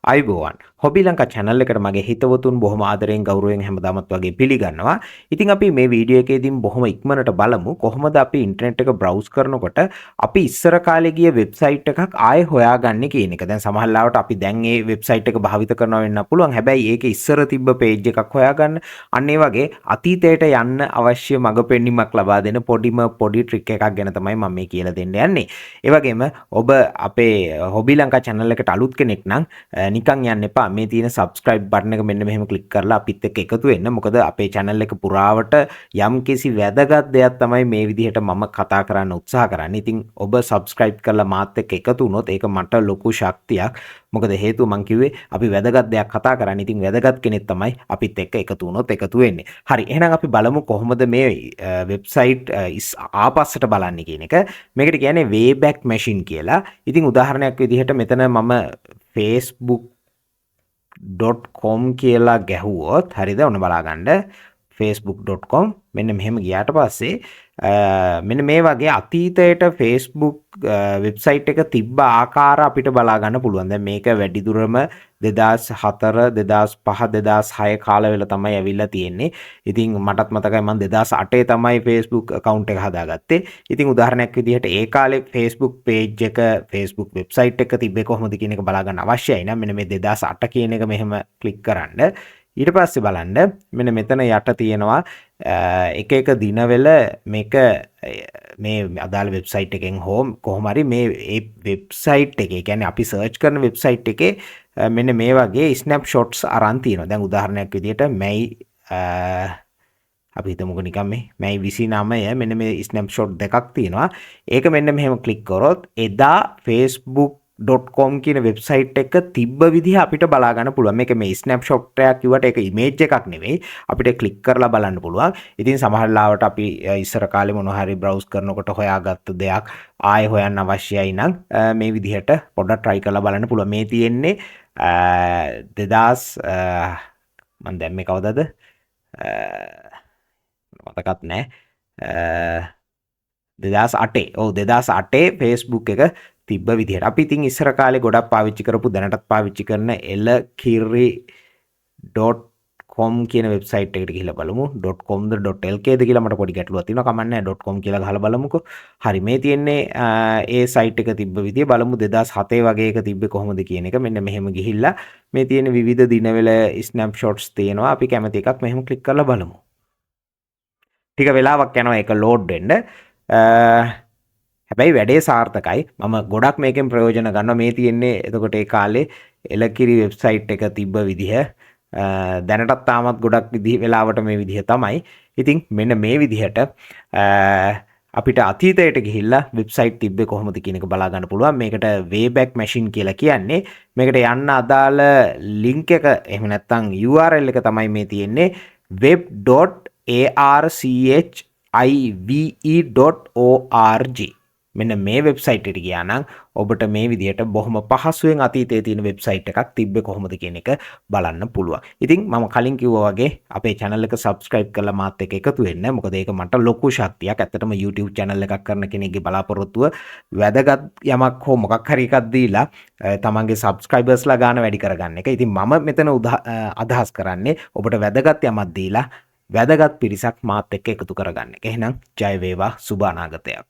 ආයුබෝවන්, hobby Lanka channel එකට මගේ හිතවතුන් බොහොම ආදරෙන් ගෞරවයෙන් හැමදාමත් වගේ පිළිගන්නවා. ඉතින් අපි මේ වීඩියෝ එකේදී බොහොම ඉක්මනට බලමු කොහොමද අපි ඉන්ටර්නෙට් එක බ්‍රවුස් කරනකොට අපි ඉස්සර කාලේ ගිය වෙබ්සයිට් එකක් ආයෙ හොයාගන්නේ කියන එක. දැන් සමහර ලාවට අපි දැන් ඒ වෙබ්සයිට් එක භාවිත කරනවා වෙන්න පුළුවන්. හැබැයි ඒකේ ඉස්සර තිබ්බ පේජ් එකක් හොයාගන්න, අන්න ඒ වගේ අතීතයට යන්න අවශ්‍ය මඟ පෙන්වීමක් ලබා දෙන පොඩිම පොඩි ට්‍රික් එකක් ගැන තමයි මම මේ කියලා දෙන්න යන්නේ. ඒ වගේම ඔබ අපේ හොබි ලංකා චැනල් එකට අලුත් කෙනෙක් නම් නිකන් යන්න එපා. මේ තියෙන subscribe button එක මෙන්න මෙහෙම ක්ලික් කරලා අපිත් එක්ක එකතු වෙන්න. මොකද අපේ channel එක පුරාවට යම් කිසි වැදගත් දෙයක් තමයි මේ විදිහට මම කතා කරන්න උත්සාහ කරන්නේ. ඉතින් ඔබ subscribe කරලා මාත් එක්ක එකතු වුණොත් ඒක මට ලොකු ශක්තියක්. මොකද හේතුව මං කිව්වේ අපි වැදගත් දෙයක් කතා කරන්නේ. ඉතින් වැදගත් කෙනෙක් තමයි අපිත් එක්ක එකතු වුණොත් එකතු වෙන්නේ. හරි. එහෙනම් අපි බලමු කොහොමද මේ වෙබ්සයිට් ආපස්සට බලන්නේ කියන එක. මේකට කියන්නේ Wayback Machine කියලා. ඉතින් උදාහරණයක් විදිහට මෙතන මම facebook.com කියලා ගැහුවොත්, හරිද, ඔන්න බලාගන්න, facebook.com මෙන්න මෙහෙම ගියාට පස්සේ මෙන්න මේ වගේ අතීතයට Facebook website එක තිබ්බ ආකාර අපිට බලා ගන්න පුළුවන්. දැන් මේක වැඩිදුරම 2004, 2005, 2006 කාලවල තමයි ඇවිල්ලා තියෙන්නේ. ඉතින් මටත් මතකයි මම 2008 තමයි Facebook account එක හදාගත්තේ. ඉතින් උදාහරණයක් විදිහට ඒ කාලේ Facebook page එක, Facebook website එක තිබ්බේ කොහොමද කියන එක බලා ගන්න අවශ්‍යයි නම් මෙන්න මේ 2008 කියන එක මෙහෙම ක්ලික් කරන්න. ඊට පස්සේ බලන්න මෙන්න මෙතන යට තියෙනවා එක එක දිනවල මේක මේ අදාළ වෙබ්සයිට් එකෙන් හෝ කොහොම හරි මේ ඒ වෙබ්සයිට් එකේ, ඒ කියන්නේ අපි සර්ච් කරන වෙබ්සයිට් එකේ මෙන්න මේ වගේ ස්නැප්ෂොට්ස් අරන් තියෙනවා. දැන් උදාහරණයක් විදිහට මැයි, අපි හිතමුකෝ නිකන් මේ මැයි 29 මෙන්න මේ ස්නැප්ෂොට් දෙකක් තියෙනවා. ඒක මෙන්න මෙහෙම ක්ලික් කරොත් එදා Facebook .com කියන වෙබ්සයිට් එක තිබ්බ විදිහ අපිට බලා ගන්න පුළුවන්. මේක මේ ස්නැප්ෂොට් එකක් කිව්වට ඒක ඉමේජ් එකක් නෙවෙයි. අපිට ක්ලික් කරලා බලන්න පුළුවන්. ඉතින් සමහර ලාවට අපි ඉස්සර කාලේ මොන හරි බ්‍රවුස් කරනකොට හොයාගත්ත දෙයක් ආයෙ හොයන්න අවශ්‍යයි නම් මේ විදිහට පොඩ්ඩක් try කරලා බලන්න පුළුවන්. මේ තියෙන්නේ 2000, මං දැන් මේ කවදද මතකත් නෑ, 2008, ඔව්, 2008 Facebook එක තිබ්බ විදිහට. අපි ඉතින් ඉස්සර කාලේ ගොඩක් පාවිච්චි කරපු, දැනටත් පාවිච්චි කරන elakiri.com කියන වෙබ්සයිට් එකට ගිහිල්ලා බලමු. .com ද .lk ද කියලා මට පොඩි ගැටලුවක් තියෙනවා. කමක් නැහැ, .com කියලා ගහලා බලමුකෝ. හරි, මේ තියෙන්නේ ඒ සයිට් එක තිබ්බ විදිය. බලමු 2007 වගේ එක තිබ්බේ කොහොමද කියන එක. මෙන්න මෙහෙම ගිහිල්ලා මේ තියෙන විවිධ දිනවල ස්නැප්ෂොට්ස් තියෙනවා. අපි කැමති එකක් මෙහෙම ක්ලික් කරලා බලමු. ටික වෙලාවක් යනවා ඒක ලෝඩ් වෙන්න. හැබැයි වැඩේ සාර්ථකයි. මම ගොඩක් මේකෙන් ප්‍රයෝජන ගන්නවා. මේ තියෙන්නේ එතකොට ඒ කාලේ එලකිරි වෙබ්සයිට් එක තිබ්බ විදිහ. දැනටත් තාමත් ගොඩක් විදිහ වෙලාවට මේ විදිහ තමයි. ඉතින් මෙන්න මේ විදිහට අපිට අතීතයට ගිහිල්ලා වෙබ්සයිට් තිබ්බේ කොහොමද කියන එක බලා ගන්න පුළුවන්. මේකට Wayback Machine කියලා කියන්නේ. මේකට යන්න අදාළ ලින්ක් එක එහෙම නැත්නම් URL එක තමයි මේ තියෙන්නේ web.archive.org. මෙන්න මේ වෙබ්සයිට් එකට ගියා නම් ඔබට මේ විදිහට බොහොම පහසුවෙන් අතීතයේ තියෙන වෙබ්සයිට් එකක් තිබ්බේ කොහොමද කියන එක බලන්න පුළුවන්. ඉතින් මම කලින් කිව්වා වගේ අපේ channel එක subscribe කරලා මාත් එක්ක එකතු වෙන්න. මොකද ඒක මට ලොකු ශක්තියක්. ඇත්තටම YouTube channel එකක් කරන කෙනෙක්ගේ බලාපොරොත්තුව වැදගත් යමක් හෝ මොකක් හරි එකක් දීලා තමන්ගේ subscribersලා ගාන වැඩි කරගන්න එක. ඉතින් මම මෙතන අදහස් කරන්නේ ඔබට වැදගත් යමක් දීලා වැදගත් පිරිසක් මාත් එක්ක එකතු කරගන්න එක. එහෙනම් ජය වේවා, සුබ අනාගතයක්.